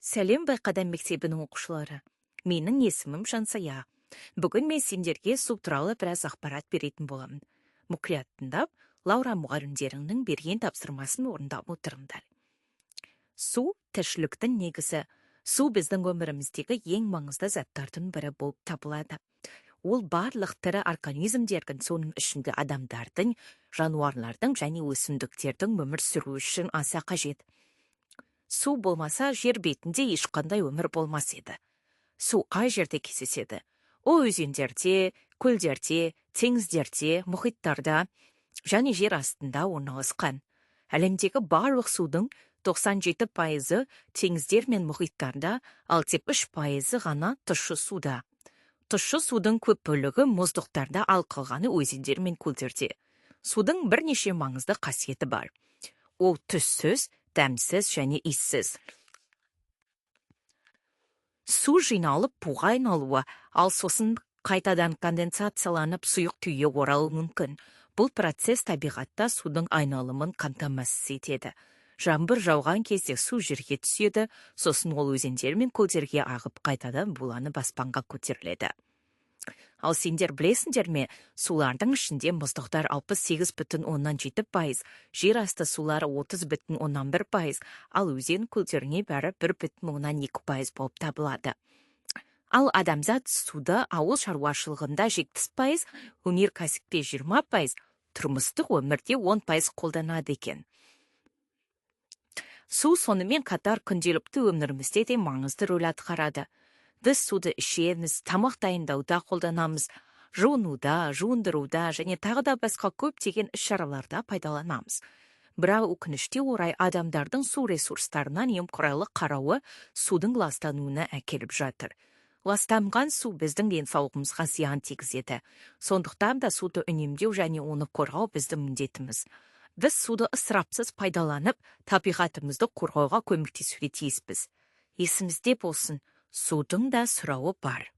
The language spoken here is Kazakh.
Сәлем, Байқадам мектебінің оқушылары! Менің есімім Жансая. Бүгін мен сендерге су туралы біраз ақпарат беретін боламын. Мұқият тыңдап, Лаура мұғалімдеріңнің берген тапсырмасын орындап отырыңдар. Су – тіршіліктің негізі. Су біздің өміріміздегі ең маңызды заттардың бірі болып табылады. Ол барлық тірі организмдердің, соның ішінде адамдардың, жануарлардың және өсімдіктердің өмір сүруі үшін аса қажет. Су болмаса, жер бетінде ешқандай өмір болмас еді. Су қай жерде кездеседі? Ол өзендерде, көлдерде, теңіздерде, мұхиттарда және жер астында орналасқан. Әлемдегі барлық судың 97%-ы теңіздер мен мұхиттарда, ал тек 3%-ы ғана тұщы суда. Тұщы судың көп бөлігі мұздықтарда, ал қалғаны өзендер мен көлдерде. Судың бірнеше маңызды қасиеті бар. Ол түссіз, дәмсіз және иіссіз. Су жиналып, буға айналуы, ал сосын қайтадан конденсацияланып, сұйық күйге оралуы мүмкін. Бұл процесс табиғатта судың айналымын қамтамасыз етеді. Жаңбыр жауған кезде су жерге түседі, сосын ол өзендер мен көлдерге ағып, қайтадан буланып, аспанға көтеріледі. Ал сендер білесіңдер ме, сулардың ішінде мұздықтар 68,7%, жер асты сулары 30,1%, ал өзен көлдер небәрі 1,2% болып табылады. Ал адамзат суды ауыл шаруашылығында 70%, өнеркәсіпте 20%, тұрмыстық өмірде 10% қолданады екен. Су сонымен қатар күнделікті өмірімізде де маңызды рөл атқарады. Біз суды ішеміз, тамақ дайындауда қолданамыз, жуынуда, жуындыруда және тағы да басқа көптеген іс-шараларда пайдаланамыз. Бірақ өкінішке орай, адамдардың су ресурстарына немқұрайлы қарауы судың ластануына әкеліп жатыр. Ластанған су біздің денсаулығымызға зиян тигізеді. Сондықтан да суды үнемдеу және оны қорғау біздің міндетіміз. Біз суды ысырапсыз пайдаланып, табиғатымызды қорғауға көмектесуге тиіспіз. Есімізде болсын, судың да сұрауы бар.